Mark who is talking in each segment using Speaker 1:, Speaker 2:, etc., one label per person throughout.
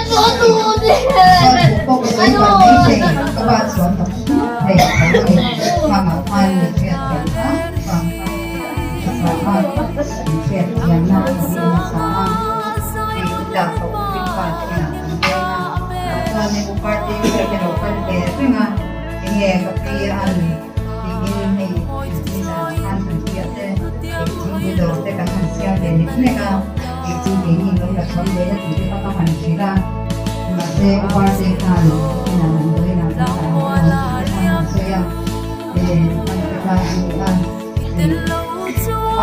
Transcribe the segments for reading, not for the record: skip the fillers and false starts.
Speaker 1: Chuan thu pawh ka sawi palh mai thei, ka ba chuan ka phu thei tho a ni. Khangah khan min hriat thiam hram hram kha ka sa a, min hriat thiamna ka ni nasa a. Hei tlak loh Rinpa te inah kan leng a, tah chuan hei u Parte hi ka lo kal ve reng a, enge ka pi an tiin hei nizan khan kan piah te thingpui dawr te kan han siam ve nek nek a, kei chu keini lo la chhawm ve la tih te kha ka han hrilh a, mahse u Parte khan inah han dawi lah kan tlan dawn tih te kha han sawi a, e an te kha a ni a.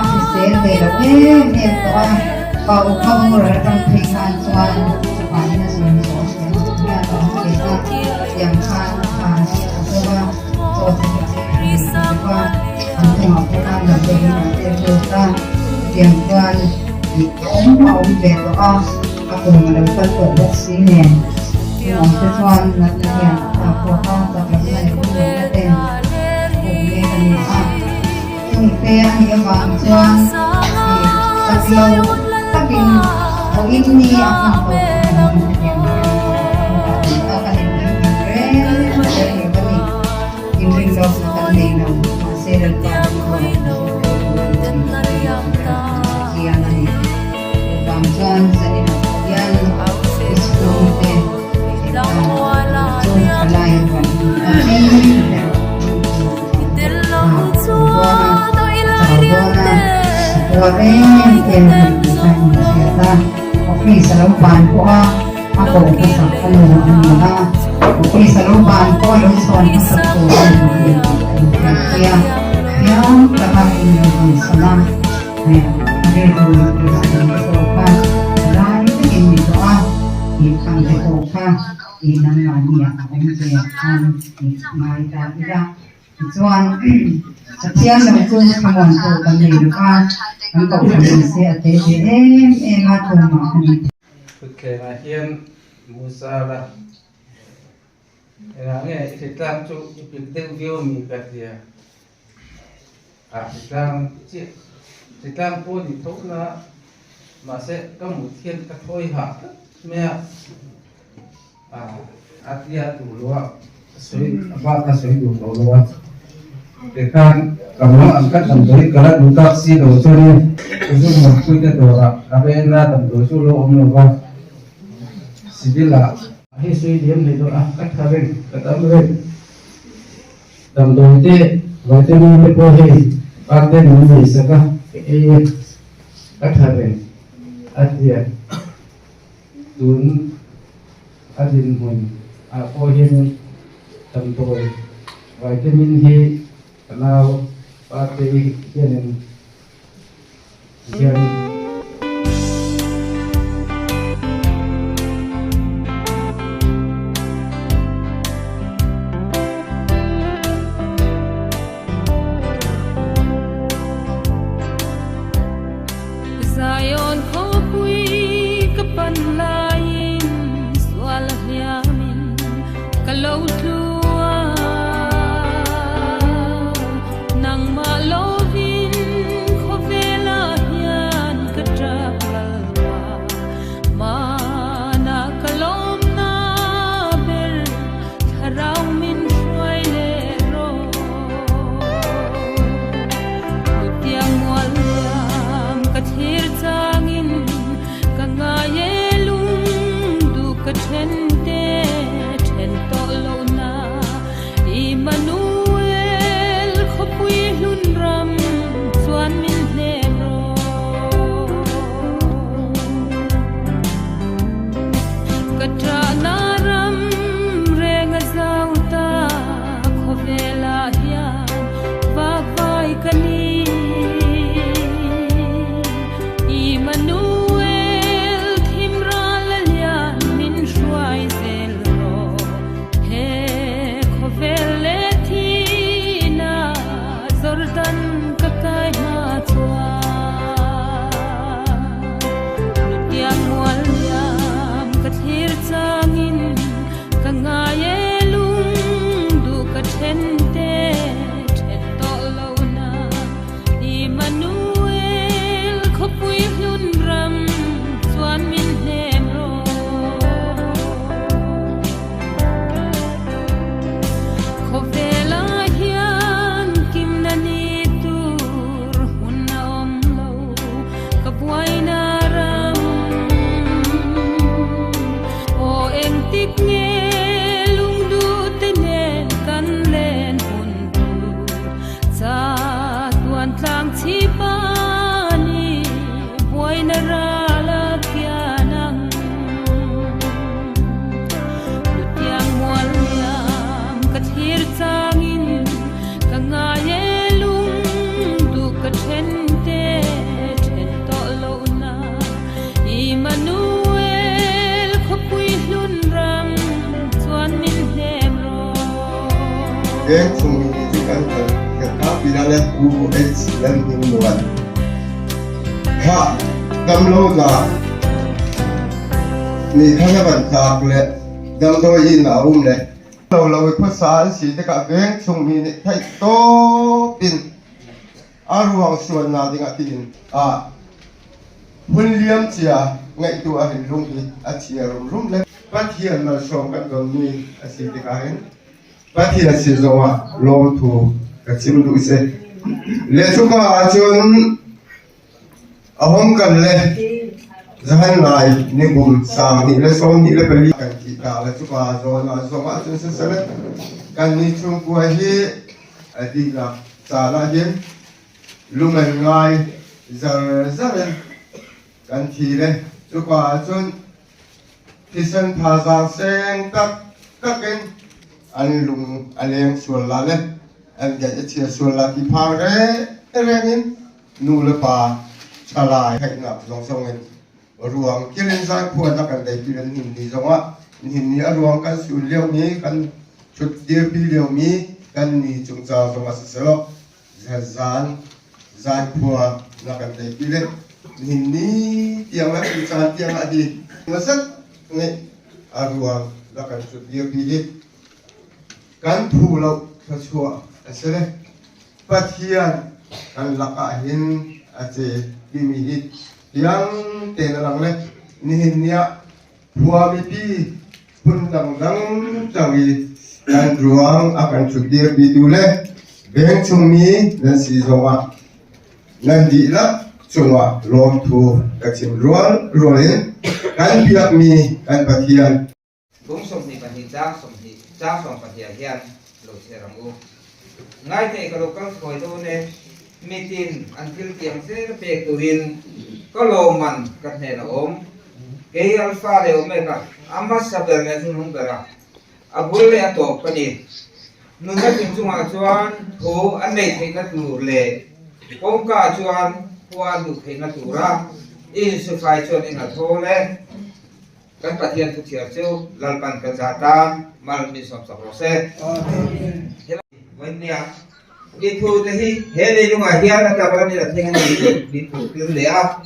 Speaker 1: A hrisel ve lo em em tawh a, pa u kha moral atang phei khan chuan chuvangin a zawn zawh a hria ang hian a awm ve a, tiang khan a hi a zo a, chaw te hi a ei tha thei bawk a, an thawngah pawh khan damdawiin an tel lut a, tiang chuan a awm a awm ve tawh a, a kum a lo kal tawh bawk si nen, chung ang te chuan natna hian a thlak bawk a, chak lohna leh lungngaihna ten a awm mek a ni a. Chungte a nih avang chuan ih chak lo takin vawiin ni a hman tawh niin hetiang hian ka awm ta kan inring hman reng reng lo a ni. Inring lawk na kan nei lo, mahse Lalpa kan ruat kan hriat theih nan kan inring kan chiang a ni. Chuvang chuan zaninah pawh hian i chhungte tan chu thalai ruat ni a tlem ber Office a lo ban pawh a, a ko hmasak a nu a ni a, office a lo ban pawh a lo chhawn hmasak tur a ni tih a inhriatpui a, thiam taka inrawn a, rilru tihah dang te pawh kha lai takin ni tawh a, tih ang te pawh kha. Tih nangmahni ah a awm ve an tih ngai ta ila. Tichuan, Pathian lo chu thlamuan pawh kan nei lo va, kan kohhran in se a te ve em em a, tumah kan in thei.
Speaker 2: Thutthlengah hian Musa la engah nge i hritlang chu i pik deuh viau mi ka tia a hritlang chiah hritlang pawh ni tho na mahse ka mut hian ka thawi hah tlat mai a a tia duh lo a sawi a bak a sawi duh tawh lo a tikhan ka ruang ang ka damdawi ka la duh tak si lo chuanin zu mutpui te dawrah a vena damdawi chu lo awm lo va civil ah Hei sawi diam nei dawn a, ka tha reng, ka dam reng. Damdawi te, vitamin te pawh hei pa te min nei sak a, ka ei a, ka tha reng a ti a. Tun a dinhmun ah pawh hianin damdawi vitamin hi ka nau pa te hianin Hian
Speaker 3: Zion khawpui ka pan laiin sual a hliamin ka lo tlu a, nangmah lovin khawvelah hian.
Speaker 4: Veng chung mi nih cu kan kal kan tlangpi la le Pu H Lalhmingmuan Khah damlonak nih khan a van tlak le damdawi inn ah a um le lo lo i khuasa an si tikah veng chung mi nih theih tawp in a ruang sualnak dingah tiin ah hun liam cia ngaihtu ah hin lung hi a chia rumrum le Pathian malsawm kan tonmi a si tikah hin Pathian sin zongah lawmthu ka chim duh si. Le cuka ahcun a hong kal le zahan lai nikum sang hnih le sawm hnih le pali kan ti ta le cuka zawn ah zong ahcun siseh kan ni chungkua hi a dihlak caan ah hin lungan ngai zarzar in kan thi le cuka ahcun thisen thazaang seng taktak in an lung a leng sual la le an gaih a chia sual la ti phang reng in nu le pa ṭhalai theihnak zong zong in ruang kilin zan khuan a kan dei ti hin ni zongah nihin ni a ruang kan sul lio mi kan ṭhut dirpi lio mi kan ni cung ca zong a si selaw zan zan khua na kan dei ti le nihin ni tiang le tu caan tiang ah di nasat nih a ruang na kan ṭhut dirpi hi kan phu lo thluachuah a si le Pathian kan lakah hin a ce timi hi fiang tein a lang le nihin ni ah khua mipi phun dangdang cang i kan ruang a kan ṭhutdirpitu le veng chungmi nan si zongah nan dihlak cungah lawmthu ka chim rual rual in kan biakmi kan Pathian
Speaker 5: Bung 22 caang 20 caang 12 ah hian lo chher ang u. Ngaite ka lo kal thawi dawn e, mitin an thil tiang zel pek turin ka lawmman ka hnen a awm. Kei Alpha le Omega, a hmasa ber le hnuhnung ber a, a bul le a tawp ka ni. Nunna chung chungah chuan thu an nei theihna tur leh kawngka chuan khua an duh theihna tura i insufai chuan eng a thawl e. Kan Pathian thuthiar cu Lalpan kan za tan mal min sawm sak rawh seh. Voinia i thu te hi he leilung ah hian a tak ram in a thleng ani min hmuh tir leh a.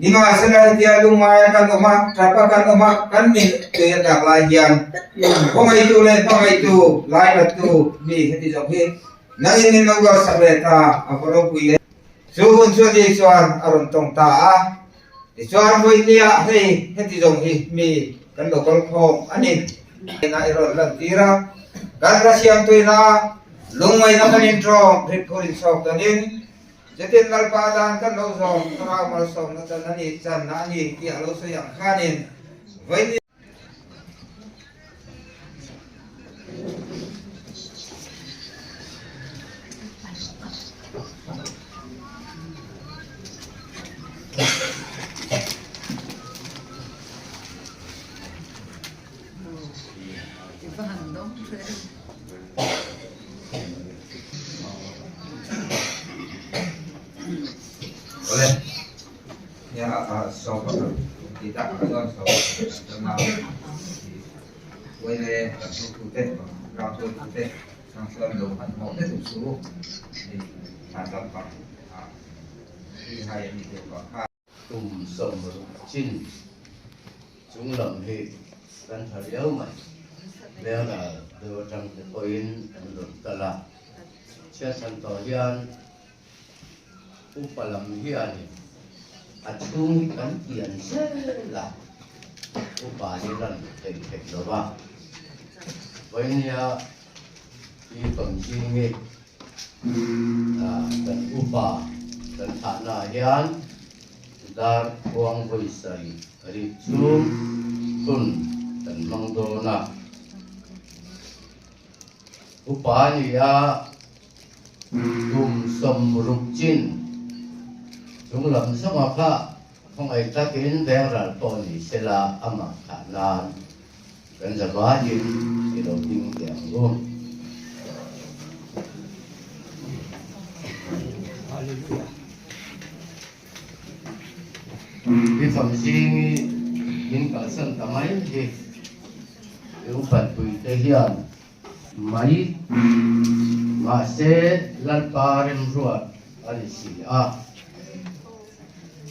Speaker 5: Nimahsela hetia lungngai kan awm a, ṭap a kan awm a, kan min tui a tlak lai hian khawngaihtu leh hmangaihtu, lainattu mi heti zawk hi nangin min lo ruat sak leh ta a va ropui e. Chu hun chu ani chuan a rawn tawng ta a. Tichuan vawinia hei heti zawng hi mi kan lo kal khawm a ni. Ina i rawn lantir a, kan ra siamtuina lungngaihna kan intawng ritphur inchhawk tanin zetin Lalpa dan kan lo zawm thlarau malsawmna chan a ni channa a ni tih a lo sawi ang khanin vawinia Boleh. Ya, tidak chuan Uai le kan hruaitute, ram hruaitute chang chuan lo hmanhmawh te duh chu hei hlan lampang ah hi hai a ni deuh vang kha.
Speaker 6: Kum 60 chin chung lam hi kan tha riau mai. Vengral deuh atang te pawhin an rawn kal a, chhiatchhan tawh hian Upa lam hianin a chhung hi kan kian zel a, upa hi lan theih theih lo va. Vawinia i Pangzingi kan upa kan thahnaah hian dar khuang vawi sarih rik chung hun kan hmang dawn a. Upa a ni a. Kum 60 chin chung lam zawnga kha khawngaih takin vengral pawh ni sela amah thlah nan kan zavaiin i lo ding teh ang u. I fam zing i min kalsan ta mai hi i upat puite hian. mai. Mahse, Lalpa remruat a ni si a.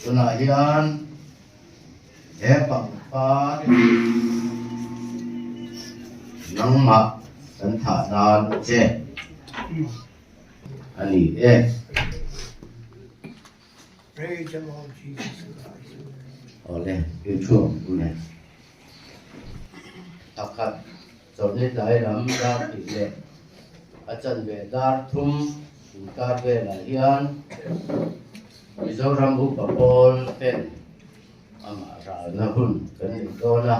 Speaker 6: Tunah hian he pangpar hi nangmah kan thah nan che a ni e.
Speaker 7: Praise the Lord Jesus Christ.
Speaker 6: Awle, i thu ang u le. Pakhat chawlhni tlai lam dar tih leh a chanve dar thum inkar velah hian Mizoram upa pawl ten amah ralna hun kan nei dawn a.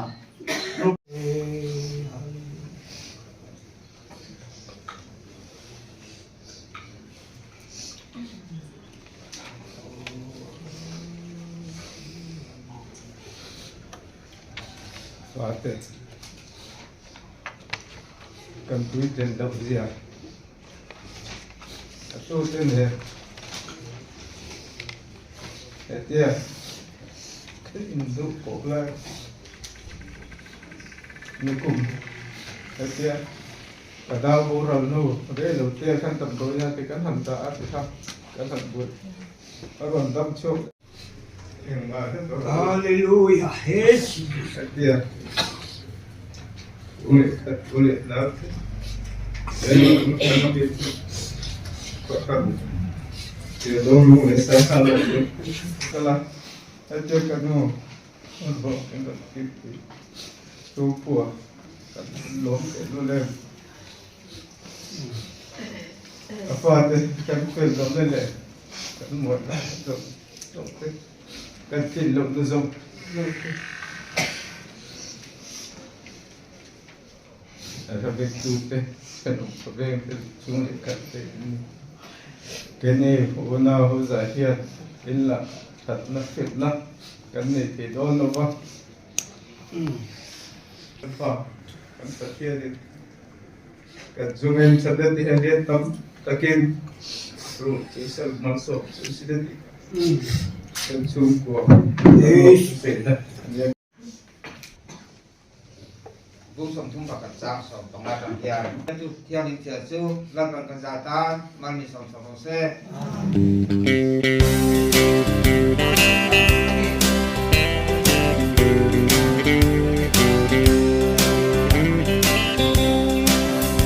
Speaker 2: Fate kan tui tel loh zia a tu te nen hetia kan induh pawh lai nikum hetia. Ka dau boral nu rei lo te khan damdawi a ti kan han dah a ti kha kan han buai a rawn dam chhuak engmah hlek a rawn
Speaker 7: Hallelujah he Jesus.
Speaker 2: A tia u leh khat u leh nau te rei lo kan han bik chu pakhat tia dawng lung leh sai nghal lo chu kal a a tia ka nu Hmun bawk kan rawn kip tih chu pua kan lawm teh lul em. A fate kan fel lohna leh kan muanna zawng zawng te kan tlin lohna zawng zawng te a hla vektu te thenawm khawveng te chung leh khat te an ni. Keini unau ho zah hian in lah thatna hrilhna kan nei thei dawn lo va. Kan Pa, kan Pathianin kan chungin thatna tih a lian tam takin ruh chu hmalsawm chu si le tih kan chhungkua kan lawm theihna a nia.
Speaker 5: Bung 31 chang 15 tang hian chu thianghlim thial chu Lalpan kan za tan mal mi sawm sak rawh se.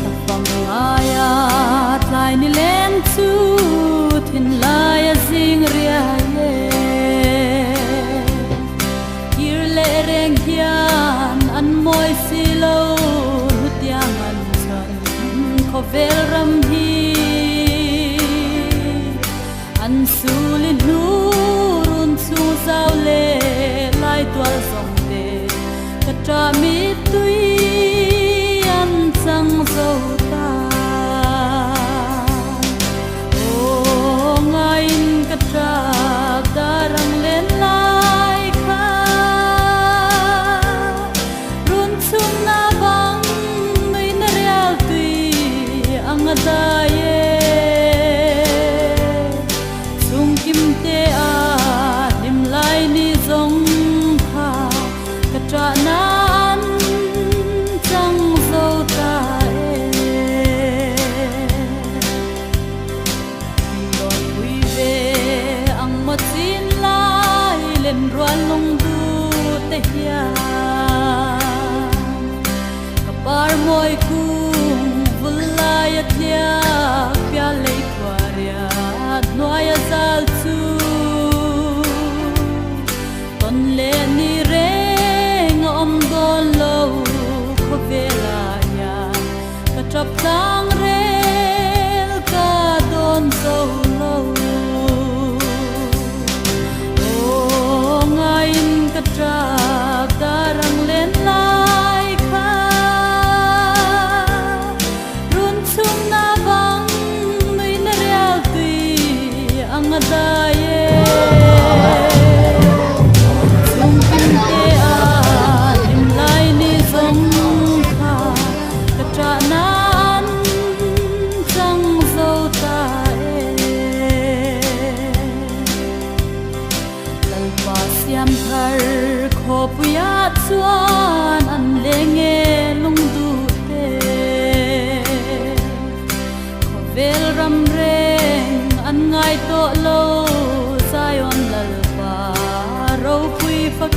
Speaker 3: Ka fam ngaia tlai ni leng chu thinlai a zing riai e. Kir leh reng hian an mawi si lo hlutiang an chhan khawvel ram hi an suli hnu run chhung zau leh lai tual zawng te ka ṭah mittui an chang zo ta. Aw ngaiin ka ṭap darang len lai kha run chhungna bang nui na rial tui ang a dai e. Chung kim te a hlim lai ni zawng kha ka ṭah nan chang zo ta e. Min pui ve ang maw chin lai len rual lung du te hian ka par mawi kung vul lai a tliak pial lei thuah riat hnuai a zal chu tawn leh ni reng a awm dawn lo khawvel ah hian Ka tap tlang rel ka dawn zo lo. Aw ngaiin ka tap darang len lai kha run chhung na bang nui na rial tui ang a dai e. Chung kim te a hlim lai ni zawng kha. Ka ṭah nan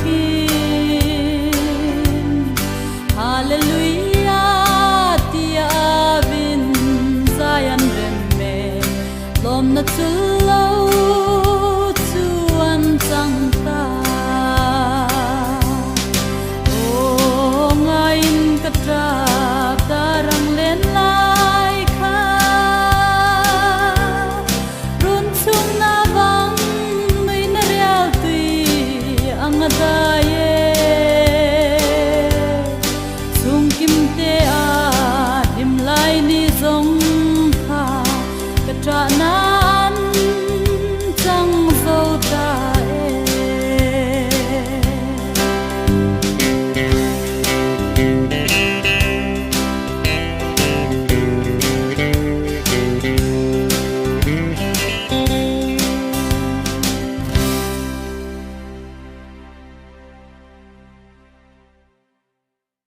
Speaker 3: ki.